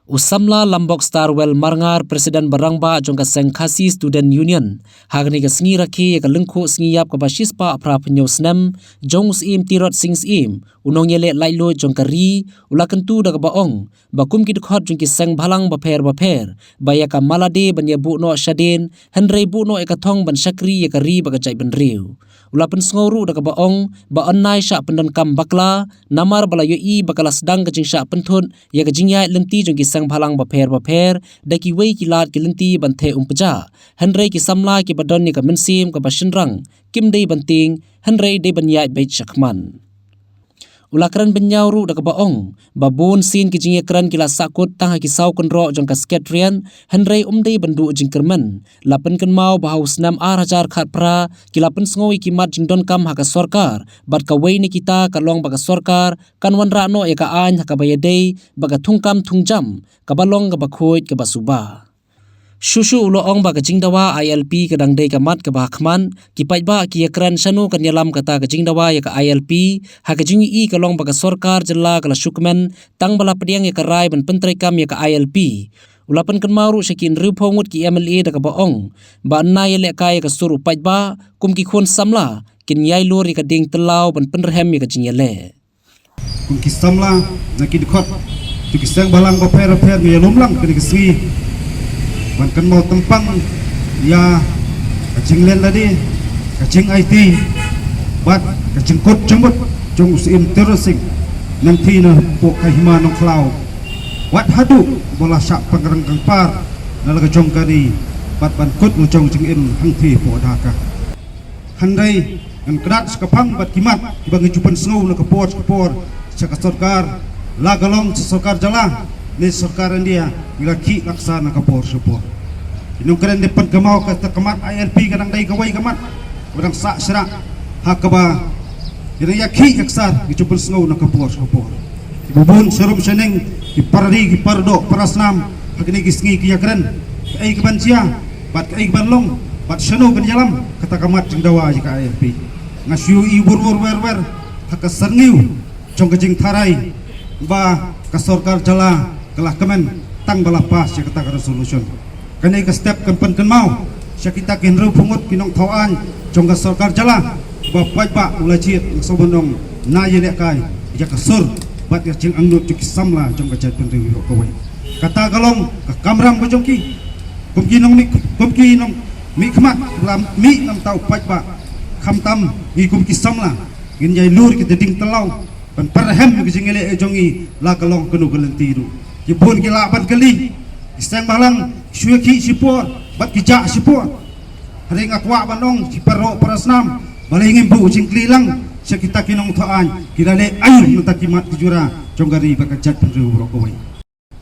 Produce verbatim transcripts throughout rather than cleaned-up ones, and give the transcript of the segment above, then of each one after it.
U samla Lambok Starwell Marngar, President ba rangbah jong ka seng Khasi Student Union, ha kane ka sngi rakhe ïa ka lyngkhuh sngi ïap kaba shispah phra phew snem jong u Syiem Tirot Sing Syiem, u nongïaleh laitluid jong ka ri, u la kyntu da kaba ong ba kum ki dkhot jong ki seng bhalang bapher bapher ba ïa ka mala de ban ïa buh noh shadien, hynrei buh noh ïa ka thong ban shakri ïa ka ri bad ka jaitbynriew. U la pynsngew ruh da kaba ong ba yn nai shah pyndonkam bakla, namar ba la ïohi ba ka la sdang ka jingshah pynthut ïa ka jingïaid lynti jong ki seng bhalang bapher bapher da kiwei ki lad ki lynti ban theh umpjah, hynrei ki samla kiba don ïa ka mynsiem kaba shynrang kim dei ban tieng, hynrei dei ban ïaid beit shakhmat. U la kren bynñiaw ruh da kaba ong ba bun sien ki jingïakren ki la sahkut tang ha ki saw kynroh jong ka Secretariat, hynrei ym dei ban duh jingkyrmen. La pynkynmaw ba ha u snem ar hajar khatphra ki la pynsngew ïa ki mat jingdonkam ha ka sorkar, bad kawei na kita ka long ba ka sorkar kan wanrah noh ïa ka aiñ ha kaba ïadei bad ka thungkam thungjam, kaba long kaba khuid kaba suba. Shuh shuh u la ong ba ka jingdawa I L P ka dang dei ka mat kaba hakhmat, ki paidbah ki ïakren shano kan ïalam kata ka jingdawa ïa ka I L P, ha ka jingïohi ka long ba ka sorkar jylla ka la shu kmen tang ba la pdiang ïa ka rai ban pyntreikam ïa ka I L P. U la pynkynmaw ruh sha ki hynriewphew ngut ki M L A da kaba ong ba na ïalehkai ïa ka sur u paidbah, kum ki khun samla kin ïai lur ïa ka dieng tyllaw ban pynrhem ïa ka jingïaleh. Kum ki samla na ki dkhot jong ki seng bhalang bapher bapher, ngi ïalum lang kane ka sngi ban kynmaw tympang ïa ka jinglen lade, ka jingaiti bad ka jingkut jingmut jong u Syiem Tirot Sing Syiem, nangta na poh ka hima Nongkhlaw, wat haduh ba la shah pynrang kangpar na la ka jong ka ri bad ban kut la jong jingim hangta poh Dhaka. Hynrei ngan kyndat sha ka phang bad ki mat kiba ngi ju pynsngew na ka por sha ka por sha ka sorkar, la ka long sha sorkar jylla ne sorkar India, ngi la khih la ksa na ka por sha ka por. Ki nongkren dei pynkynmaw kata ka mat I L P ka dang dei kawei ka mat ba dang sah shrah ha kaba ngi dang ïa khih ïa ksar, ngi ju pynsngew na ka por sha ka por. Kiba bun sharum shaneng, ki para ri, ki para doh para snam, ha kine ki sngi ki ïakren kaei kaban jia bad kaei kaban long bad shano kan ïalam kata ka mat jingdawa ïa ka I L P. Nga shu ïohi wur wur wer wer ha ka syrngiew jong ka jingtharai ba ka sorkar jylla ka la kmen tang ba la pass ïa kata ka resolution. Kane ka step kan pynkynmaw sha kita ki hynriewphew ngut ki nongthaw aiñ jong ka sorkar jylla ba paidbah u la jied, nga sngewbha ban ong, na ïalehkai ïa ka sur bad ïa ka jingangnud jong ki samla jong ka jaitbynriew baroh kawei. Kata ka long ka kamram ka jong ki. Kum ki nongmih, kum ki nongmihkhmat ba la mih na ka bynta u paidbah, khamtam ngi kum ki samla ngin ïai lur ïa kita ki dieng tyllaw ban pynrhem ïa ka jingïaleh jong ngi, la ka long kano ka lynti ruh. Ki bun ki lah ban kylli, ki seng bhalang ki shu ïakhih shipor bad ki jah shipor. Hynrei nga kwah ban ong, ki para doh para snam, balei ngim buh jingkylli lang sha kita ki nongthaw aiñ, ki la leh aïu na kita ki mat ki jura jong ka ri bad ka jaitbynriew baroh kawei.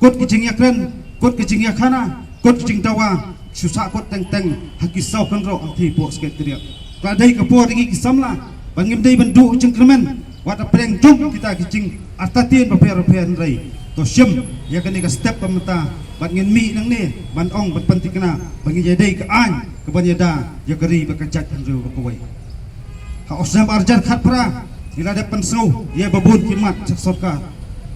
Kut ki jingïakren, kut ki jingïakhana, kut ki jingdawa shu sahkut teng teng ha ki saw kynroh hangtei hapoh Secretariat. Ka dei ka por ïa ngi ki samla ba ngim dei ban duh jingkyrmen wat hapdeng jong kita ki jingartatien bapher bapher, hynrei to shim ïa kane ka step ba mynta bad ngin mih nangne ban ong, ban pynthikna ba ngin ïadei ka aiñ kaban ïada ïa ka ri bad ka jaitbynriew baroh kawei. Ha u snem ar hajar khatphra ngi la dep pynsngew ïa ba bun ki mat sha sorkar.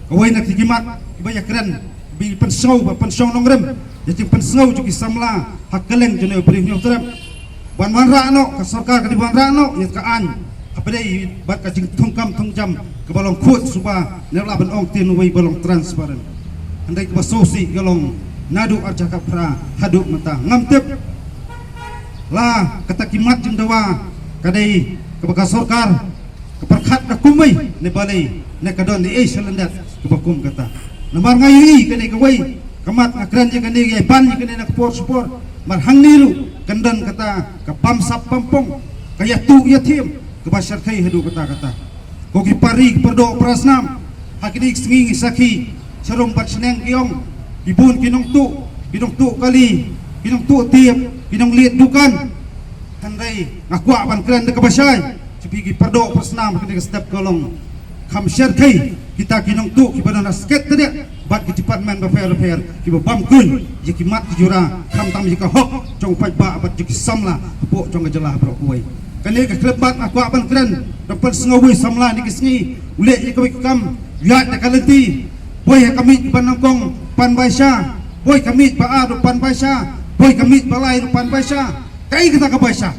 Kawei na ki mat kiba ïakren, ba pynsngew, ba pynshong nongrim ïa ki jingpynsngew jong ki samla ha kylleng jong u Bri Hynñiewtrep. Ban wanrah noh, ka sorkar ka dei ban wanrah noh ïa ka aiñ hapdeng bad ka jingthungkam thungjam kaba long khuid suba, ne lah ban ong te na uwei ba long transparent. Hynrei kaba sngewsih ka long naduh ar hajar khatphra haduh mynta ngam tip la kata ki mat jingdawa ka dei kaba ka sorkar ka pyrkhat da kumwei ne balei, ne ka don ei ei shalyndet kaba kum kata. Namar nga ïohi kane kawei ka mat, nga kren ïa kane, ïa ban ïa kane na ka por sha ka por. Namar hangne ruh kan don kata ka bam sap bam pong, ka ïathuh ïathiam kaba shyrkhei haduh katta katta. Ko ki para ri, ki para doh para snam, ha kine ki sngi ngi sakhi sharum bad shneng ki ong, ki bun ki nongtuh, ki nongtuh kali, ki nongtuh tiep, ki nongliet dukan. Hynrei nga kwah ban kren da kaba shai sha phi ki para doh para snam, ha kane ka step ka long, kham shyrkhei kita ki nongtuh kiba don ha Secretariat bad ki department bapher bapher kiba bam khlaiñ ïa ki mat ki jura, khamtam ïa ka hok jong u paidbah bad jong ki samla hapoh jong ka jylla baroh kawei. Kane ka khyllipmat nga kwah ban kren, da pynsngew uwei u samla ha kine ki sngi u leh ïa kawei ka kam ïaid da ka lynti, poi ha ka miej ka ba nyngkong, pan baisha, boi ka miej ba ar ruh pan baisha, boi ka miej ba lai ruh pan baisha. Kaei kata ka baisha?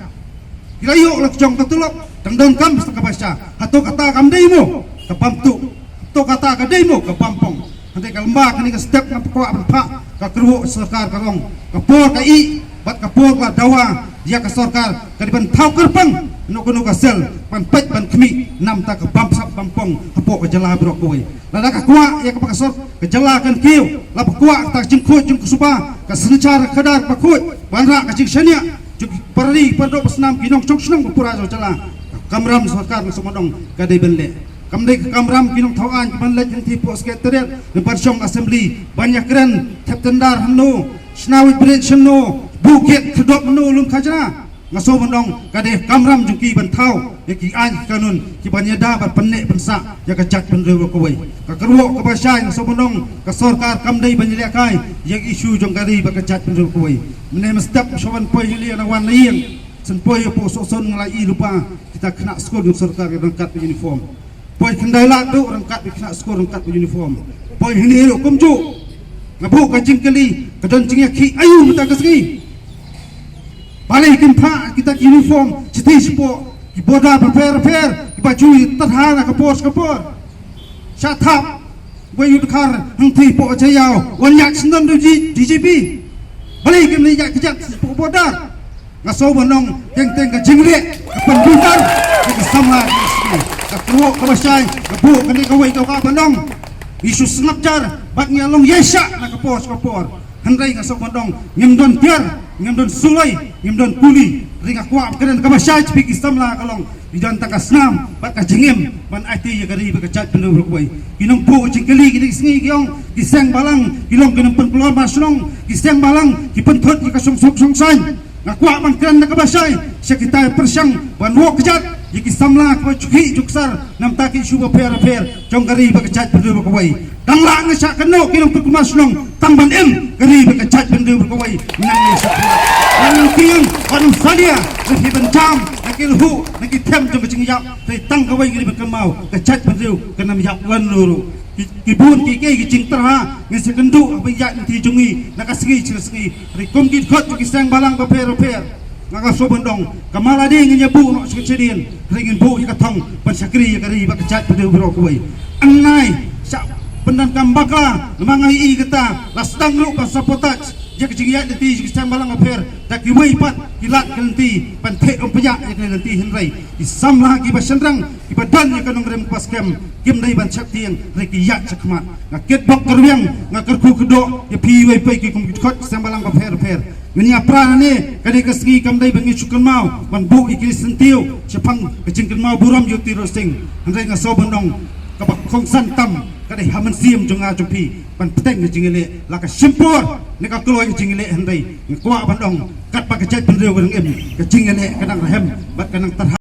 Ki la ïoh la ka jong ka tulop, dang donkam sa ka baisha. Hato kata kam dei mo ka bam tuh? Hato kata ka dei mo ka bam pong? Hynrei ka lymba kane ka step nga kwah ban phah, ka kyrwoh sorkar ka long, ka por ka ih bad ka por ka la dawa ïa ka sorkar ka dei ban thaw kyrpang ïa kano kano ka sel ban peit ban khmih namar ka bam sap bam pong hapoh ka jylla baroh kawei. Lada ka kwah ïa kaba ka sor ka jylla kan kiew, la ba kwah ka jingkhuid jingsuba, ka synshar ka khadar ba khuid, ban rah ka jingshaniah jong ki para ri para doh para snam, ki nongshong shnong ba pura jong jylla, ka kamram sorkar nga sngewbha ban ong ka dei ban leh. Kam dei ka kamram ki nongthaw aiñ ki ban leit hangtei hapoh secretariat ne ban shong assembly ban ïakren thep tender hangno, shna weighbridge hangno, buh gate khyrdop hangno lum khajna. Nga sngewbha ban ong ka dei kamram jong ki ban thaw ïa ki aiñ ki kanun ki ban ïada ban pynneh pynsah ïa ka jaitbynriew baroh kawei. Ka kyrwoh kaba shai nga sngewbha ban ong ka sorkar kam dei ban ïalehkai ïa ka issue jong ka ri bad ka jaitbynriew baroh kawei. Mynne mynstep shuwa ban poi hi lei na wan na ïing, shen poi hapoh sohsun nga la ïohi lypa kita khynnah skul jong sorkar ki ryngkat bad uniform. Poi Khyndai Lad ruh ryngkat bad khynnah skul ryngkat bad uniform. Poi hynrei ruh kumjuh. Nga buh ka jingkylli, ka don jingïakhih aïu mynta ka sngi? Balei kim phah kita ki uniform shathie shapoh ki border bapher bapher kiba ju ïa tyrha na ka por sha ka por? Sha thap wei u dkhar hangtei hapoh Jaïaw wan ïaid sngewdon da u D G P. Balei kim leit ïaid kjat shapoh border? Nga sngewbha ban ong teng teng ka jingleh ka pynbitar ïa ki samla ki sngi. Ka kyrwoh kaba shai nga buh kane kawei ka kwah ban ong, ngi shu sngap jar bad ngi ïa long ïaishah na ka por sha ka por. Hynrei nga sngewbha ban ong ngim don tiar, ngim don suloi, ngim don kuli. Hynrei nga kwah ban kren kaba shai sha phi ki samla ka long, ngi don tang ka snam bad ka jingim ban aiti ïa ka ri bad ka jaitbynriew baroh kawei. Ki nongbuh jingkylli kine ki sngi ki ong ki seng balang ki long ki nongpynkulmar shnong, ki seng balang ki pynthut ïa ka shongsuk shongsaiñ. Nga kwah ban kren da kaba shai sha kitai pyrshang ban wad kjat ïa ki samla kiba ju khih ju ksar namar ki issue bapher bapher jong ka ri bad ka jaitbynriew baroh kawei. Tang la nga shah kynnoh ki nongpynkulmar shnong tang ban im ka ri bad ka jaitbynriew baroh kawei. Nang ïa shah nang tieng ban salia na ki ban jam na ki lhuh na ki them jong ka jingïap. Hynrei tang kawei ngi dei ban kynmaw, ka jaitbynriew kan ym ïap lano ruh. Ki, ki bun kiei kiei ki jingtyrha ngin sa kynduh haba ïaid lynti jong ngi na ka sngi sha ka sngi. Hynrei kum ki dkhot jong ki seng balang bapher bapher, nga, nga sngewbha ban ong, ka mala dei ngin ïa buh noh sha ka shadien, hynrei ngin buh ïa ka thong ban shakri ïa ka ri bad ka jaitbynriew baroh kawei. Nang ïa shah pyndonkam bakla, namar nga ïohi kata la sdang ruh ban sabotage ïa ka jingïaid lynti jong ki seng balang bapher da kiwei pat ki lad ki lynti ban theh umphniang ïa ka lynti, hynrei ki samla kiba shynrang kiba don ïa ka nongrim kaba skhem kim dei ban sheptieng, hynrei ki ïaid shakhmat. Nga kitbok kyrwiang, nga kyrkhu kyrdoh ïa phi iwei pa iwei ki kum ki dkhot ki seng balang bapher bapher. Ngin ïa pra nangne, kane ka sngi kam dei ba ngin shu kynmaw ban buh ïa ki syntiew shaphang ka jingkynmaw burom ïa u Tyrwa Sing. Hynrei nga sngewbha ban ong kaba kongsan tam ka dei ha mynsiem jong nga jong phi ban bteng ka jingïaleh, la ka shim por ne ka kloi ka jingïaleh, hynrei nga kwah ban ong katba ka jaitbynriew ka dang im, ka jingïaleh ka dang rhem bad ka dang tyrha.